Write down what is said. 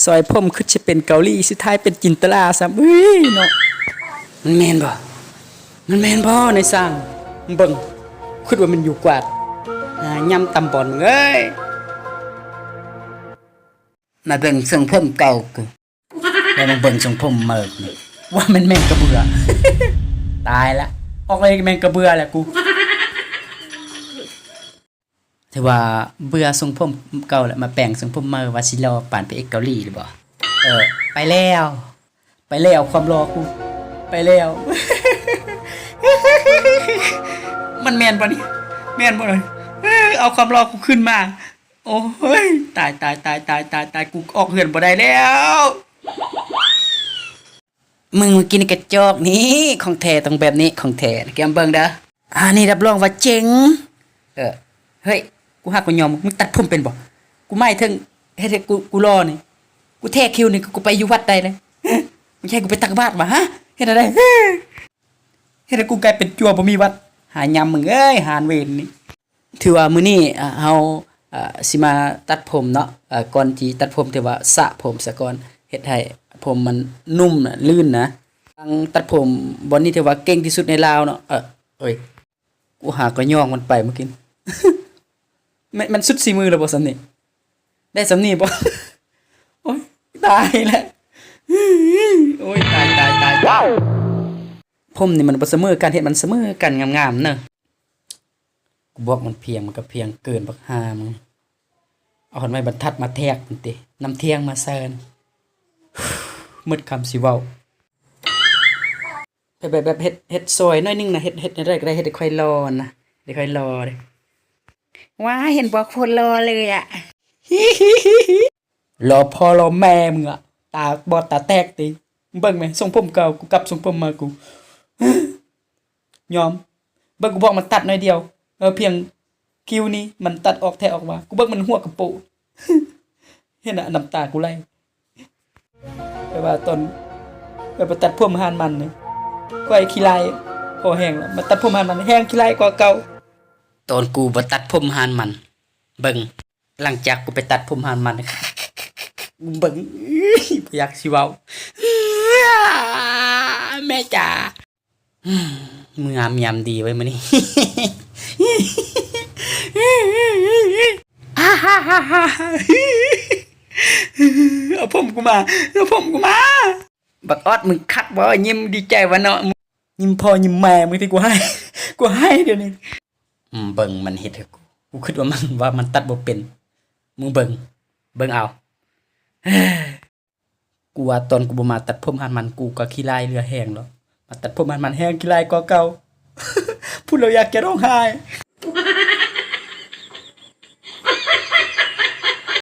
ຊອຍຜົມຄຶດຊິເປັນເກົາຫຼີ ສຸດທ້າຍເປັນຈິນຕະລາຊ້ຳ. ເອີຍເນາະ ມັນແມ່ນບໍ່? ມັນແມ່ນບໍ່ນາຍຊ່າງ? ເບິ່ງ ຄຶດວ່າແມ່ນຢູ່ກວາດ ຫາຫຍ້ຳຕຳບອນເອີຍ. ມາເບິ່ງຊົງຜົມເກົ່າກູ ແລ້ວມາເບິ່ງຊົງຜົມໃໝ່ນີ້ ວ່າແມ່ນແມງກະເບືອ. ຕາຍລະ ອອກເລີຍແມງກະເບືອແຫຼະກູ. ຖືວ່າເບື່ອຊົງຜົມເກົ່າແລ້ວ ມາແປງຊົງຜົມໃໝ່ ວ່າຊິຫຼໍ່ປານພະເອກເກົາຫຼີຫຼືບໍ່? ເອີ ໄປແລ້ວ ໄປແລ້ວຄວາມຫຼໍ່ກູ ໄປແລ້ວ. ມັນແມ່ນບໍ່ນີ້? ແມ່ນບໍ່? ເອີ ເອົາຄວາມຫຼໍ່ກູຄືນມາ. ໂອ້ຍ ຕາຍ ຕາຍ ຕາຍ ຕາຍ ຕາຍ ຕາຍ ກູອອກເຮືອນບໍ່ໄດ້ແລ້ວ. ມຶງມາກິນກະຈອກນີ້ ຂອງແທ້ຕ້ອງແບບນີ້ ຂອງແທ້ ກຽມເບິ່ງເດີ. ອັນນີ້ຮັບຮອງວ່າເຈັງ. ເອີ ເຮີ້ຍ ກູຫາກບໍ່ຍອມ ມຶງຕັດຜົມເປັນບໍ່? ກູໝາຍເຖິງເຮັດໃຫ້ກູ ກູຫຼໍ່ນີ້ ກູແທ້ຄິວນີ້ ກູໄປຢູ່ວັດໄດ້ເລີຍ. ມຶງໃຫ້ກູໄປຕັກບາດຫວາ? ຮະ ເຮັດແນວໃດ? ເຮັດໃຫ້ກູກາຍເປັນຈົວບໍ່ມີວັດ ຫາຍາມ ມຶງເອີຍ ຫານເວນນີ້. ຖືວ່າມື້ນີ້ ອາ ເຮົາ ອາ ຊິມາຕັດຜົມເນາະ. ອາ ກ່ອນທີ່ຕັດຜົມ ຖືວ່າສະຜົມສາກ່ອນ ເຮັດໃຫ້ຜົມມັນນຸ້ມນະ ລື່ນນະ. ທາງຕັດຜົມບ່ອນນີ້ຖືວ່າເກັ່ງທີ່ສຸດໃນລາວເນາະ. ເອີ ເອີຍ ກູຫາກໍຍ້ອງມັນໄປມື້ກີ້. ແມ່ນ ມັນສຸດສີມືແລ້ວບໍ່ສ່ຳນີ້? ໄດ້ສ່ຳນີ້ບໍ່? ໂອ້ຍ ຕາຍແລ້ວ. ໂອ້ຍ ຕາຍ ຕາຍ ຕາຍ ຕາຍ. ຜົມນີ້ມັນບໍ່ສະເໝີກັນ ເຮັດມັນສະເໝີກັນງາມໆເນີ. ກູບອກມັນພຽງ ມັນກໍພຽງເກີນບັກຫ່າມຶງ. ເອົາຮອດໄມ້ບັນທັດມາແທກມັນຕິ ນ້ຳທ່ຽງມາໃສ່. ໝົດຄຳຊິເວົ້າ. ແບບ ແບບ ແບບເຮັດ ເຮັດຊອຍໜ້ອຍໜຶ່ງນະ ເຮັດ ເຮັດແນວໃດກໍໄດ້ ເຮັດໃຫ້ຂ້ອຍຫຼໍ່ນະ ເຮັດໃຫ້ຂ້ອຍຫຼໍ່ເດ້. ວ້າ ເຫັນບໍ່ ໂຄດຫຼໍ່ເລີຍອະ. ຫຼໍ່ພໍ່ຫຼໍ່ແມ່ມຶງອະ ຕາບອດຕາແຕກຕິ. ເບິ່ງແມະ ຊົງຜົມເກົ່າ ກູກັບຊົງຜົມໃໝ່ ກູຍອມ. ເບິ່ງ ກູບອກມັນຕັດໜ້ອຍດຽວ ເອີ ພຽງຄິ້ວນີ້ ມັນຕັດອອກແທ້ອອກວ່າ ກູເບິ່ງມັນຫົວກະໂປະ. ເຫັນນະ ນ້ຳຕາກູໄຫຼ. ແຕ່ວ່າຕອນຂ້ອຍໄປຕັດຜົມຮ້ານມັນນີ້ ຂ້ອຍຂີ້ລ້າຍພໍແຮງແລ້ວ ມາຕັດຜົມຮ້ານມັນແຮງຂີ້ລ້າຍກວ່າເກົ່າ. ຕອນກູໄປຕັດຜົມຮ້ານມັນ ເບິ່ງ ຫຼັງຈາກກູໄປຕັດຜົມຮ້ານມັນ ເບິ່ງ ບໍ່ຢາກຊິເວົ້າ ແມ່ຈ໋າ. ມື້ງາມຍາມດີເວີຍມື້ນີ້. ເອົາຜົມກູມາ ເອົາຜົມກູມາ. ບັກອອດ ມຶງຄັກບໍ່? ຍິ້ມດີໃຈວະເນາະ. ຍິ້ມພໍ່ຍິ້ມແມ່ມຶງທີ່ກູໃຫ້ ກູໃຫ້ດຽວນີ້. ອືມ ເບິ່ງມັນເຮັດໃຫ້ກູ ກູຄິດວ່າມັນ ວ່າມັນຕັດບໍ່ເປັນ. ມຶງເບິ່ງ ເບິ່ງເອົາ. ກູວ່າຕອນກູບໍ່ມາຕັດຜົມຮ້ານມັນ ກູກໍຂີ້ລ້າຍເຫຼືອແຮງແລ້ວ ມາຕັດຜົມຮ້ານມັນແຮງຂີ້ລ້າຍກວ່າເກົ່າ. ພູດແລ້ວຢາກຈະຮ້ອງໄຫ້.